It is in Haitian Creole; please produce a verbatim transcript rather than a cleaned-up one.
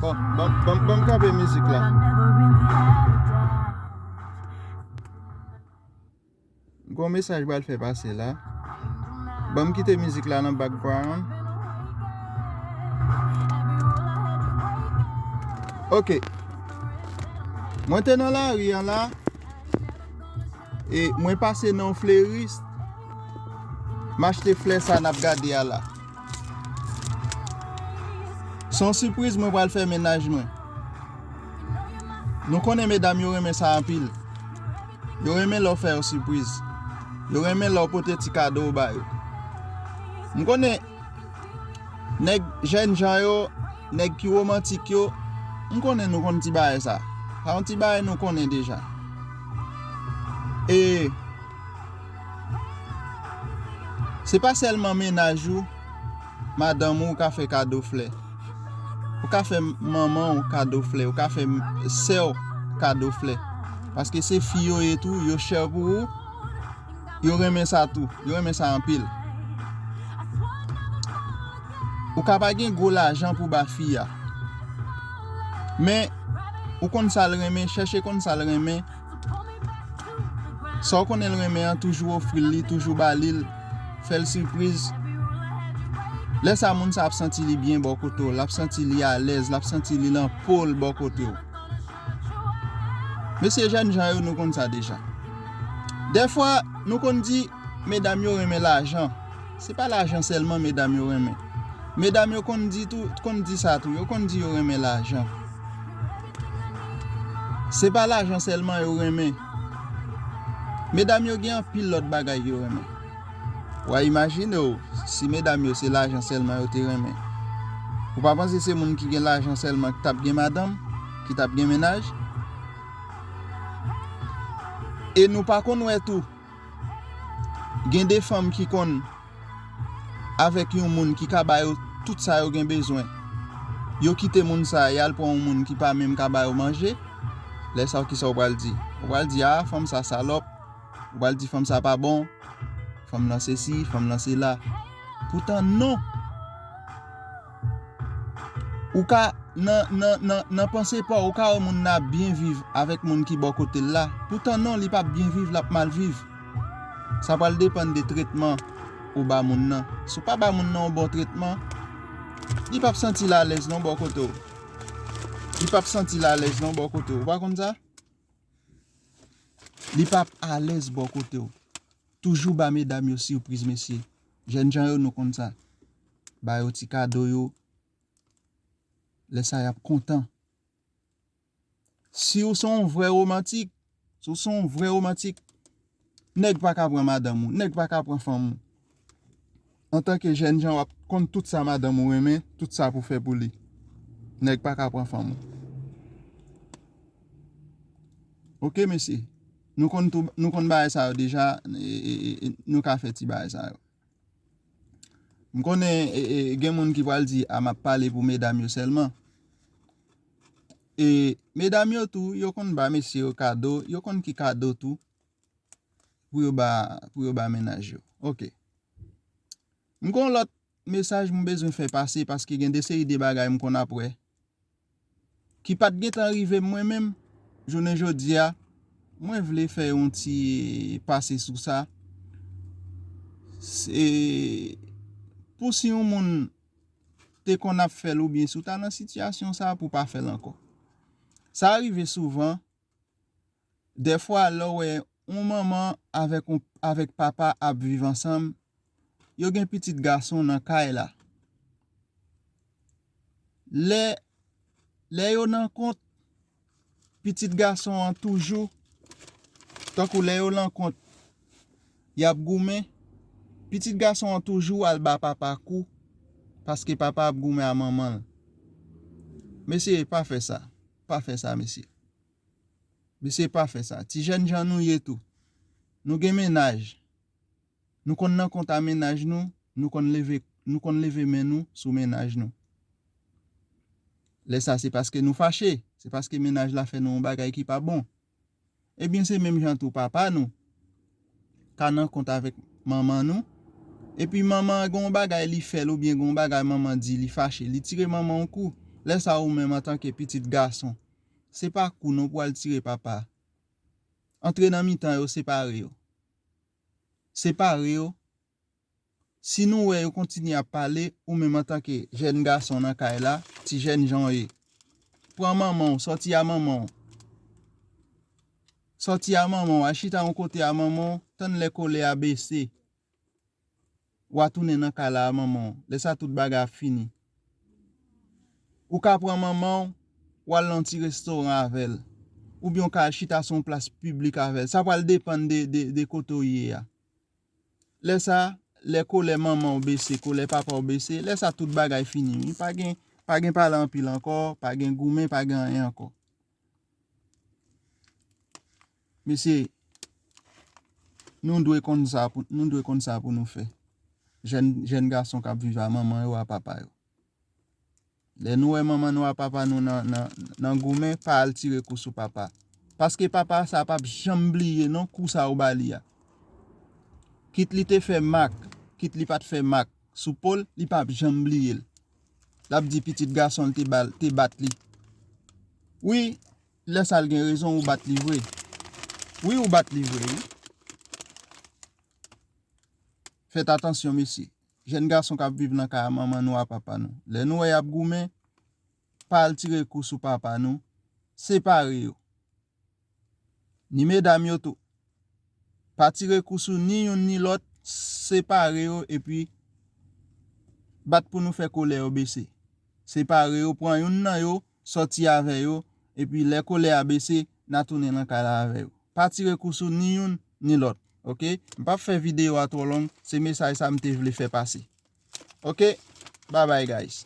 Bon, ban m kanpe mizik la. Gon mesaj pral fè pase la. Ban m kite mizik la nan background. Ok. Mwen te nan lari an la. E mwen pase nan yon fleris. M achte flè sa n ap gade a la. Se yon sipriz mwen pral fè mennaj mwen. Nou konnen medam yo renmen sa anpil. Yo renmen lè w fè yo sipriz. Yo renmen lè w pote ti kado w ba yo. M konnen nèg jèn jan yo, nèg ki womantik yo, m konnen nou konn ti bagay sa. Sa yon ti bagay nou konnen deja. E se pa sèlman mennaj ou, madanm ou, ou ka fè kado flè. Ou ka fè manman w kado flè, ou ka fè sè w kado flè. Paske se fi yo ye tou, yo chè pou ou, yo renmen sa tou, yo renmen sa anpil. Ou ka pa gen gwo lajan pou ba fi a. Men, ou konn sa l renmen, chèche konn sa l renmen. Sa w konnen l renmen an, toujou ofri l li, toujou ba li l, fè l sipriz. Lè sa moun sa ap santi li byen bò kote w, l ap santi li alèz, l ap santi li nan po l bò kote w. Mesye jèn jan yo, nou konn sa deja. Dèfwa, nou konn di, medam yo renmen lajan. Se pa lajan sèlman medam yo renmen. Medam yo konn di tou, konn di sa tou, yo konn di yo renmen lajan. Se pa lajan sèlman yo renmen. Medam yo gen anpil lòt bagay yo renmen. W a imajine w, si medam yo se lajan sèlman yo te renmen. Ou pa panse se moun ki gen lajan sèlman ki t ap gen madanm, ki t ap gen mennaj? E nou pa konn wè tou, gen de fanm ki konn avèk yon moun ki ka ba yo tout sa yo gen bezwen. Yo kite moun sa a, y al pran yon moun ki pa menm ka ba yo manje. Lè sa a, kisa w pral di? Ou pral di, "A, fanm sa salòp." Ou pral di, "Fanm sa pa bon. Fanm nan sesi, fanm nan sela." Poutan, non. Ou ka nan, nan, nan, nan panse pa w, ou ka wè moun nan ap byen viv avèk moun ki bò kote l la. Poutan non, li p ap byen viv, l ap mal viv. Sa pral depann de tretman ou ba moun nan. Si w pa ba moun nan yon bon tretman, li p ap santi l alèz non bò kote w. Li p ap santi l alèz non bò kote w. Ou pa konn sa? Li p ap alèz bò kote w. Toujou ba medam yo sipriz, mesye. Jèn jan yo, nou konn sa. Ba yo ti kado yo. Lè sa, y ap kontan. Si w se yon vrè womantik, si w se yon vrè womantik, nèg pa ka pran madanm ou, nèg pa ka pran fanm ou. Antanke jèn jan, w ap konn tout sa madanm ou renmen, tout sa pou fè pou li. Nèg pa ka pran fanm ou. Ok, mesye. Nou konn tou, nou konn bagay sa yo deja, e, e, e, e, nou ka fè ti bagay sa yo. M konnen, e, e, gen moun ki pral di, "A, m ap pale pou medam yo sèlman." E medam yo tou, yo konn ba mesye yo kado, yo konn ki kado tou pou yo ba, pou yo ba mennaj yo. Ok. M gon lòt mesaj m bezwen fè pase paske gen de seri de bagay m konn ap wè ki pa t gentan rive m mwen menm, jounen jodi a, mwen vle fè yon ti pase sou sa. Se pou si yon moun te konn ap fè l oubyen si w ta nan sitiyasyon sa a pou w pa fè l ankò. Sa rive souvan, dèfwa lè w wè yon manman avèk yon, avèk papa ap viv ansanm, yo gen pitit gason nan kay la. Lè, lè yo nan kont, pitit gason an toujou, tankou lè yo nan kont, y ap goumen, pitit gason an toujou al ba papa kou, paske papa ap goumen a manman l. Mesye, pa fè sa. Pa fè sa, mesye. Mesye, pa fè sa. Ti jèn jan nou ye tou. Nou gen mennaj. Nou konn nan kont a mennaj nou, nou konn leve, nou konn leve men nou sou mennaj nou. Lè sa, se paske nou fache, se paske mennaj la fè nou yon bagay ki pa bon. Ebyen, se menm jan tou papa nou ka nan kont avèk manman nou. Epi manman an gen yon bagay li fè l oubyen gen yon bagay manman di li fache, li tire manman yon kou. Lè sa ou menm antanke pitit gason, se pa kou non pou al tire papa. Antre nan mitan yo, separe yo. Separe yo. Si nou wè yo kontinye ap pale, ou menm antanke jèn gason nan kay la, ti jèn jan w ye, pran manman w, sòti a manman w. Sòti a manman w, al chita yon kote a manman w, tann lè kolè a bese. W a tounen nan kay la a manman w. Lè sa tout bagay ap fini. Ou ka pran manman w, w al nan ti restoran avè l. Oubyen w ka al chita sou yon plas piblik avè l. Sa pral depann de, de, de kote w ye a. Lè sa, lè kolè manman w bese, kolè papa w bese, lè sa tout bagay fini, wi. Pa gen, pa gen pale anpil ankò, pa gen goumen, pa gen anyen ankò. Mesye, nou dwe konn sa pou, nou dwe konn sa pou nou fè. Jèn, jèn gason k ap viv a manman yo, a papa yo. Lè nou wè manman nou a papa nou nan, nan, nan goumen, pa al tire kou sou papa. Paske papa sa p ap janm bliye non kou sa ou ba li a. Kit li te fè mak, kit li pa t fè mak sou po l, li p ap janm bliye l. L ap di pitit gason l te ba l, te bat li. Wi, lè sa l gen rezon, ou bat li vre. Wi, ou bat li vre, wi. Fèt atansyon, mesye. Jèn gason k ap viv nan kay a manman nou a papa nou. Lè nou wè y ap goumen, pa al tire kou sou papa nou. Separe yo. Ni medam yo tou. Pa tire kou sou ni youn ni lòt, separe yo epi bat pou nou fè kolè yo bese. Separe yo, pran youn nan yo, sòti avè yo, epi lè kolè a bese, n a tounen nan kay la avè yo. Pa tire kou sou ni youn ni lòt, oke? M p ap fè videyo a twò long, se mesaj sa m te vle fè pase. Oke? Bye bye, guys.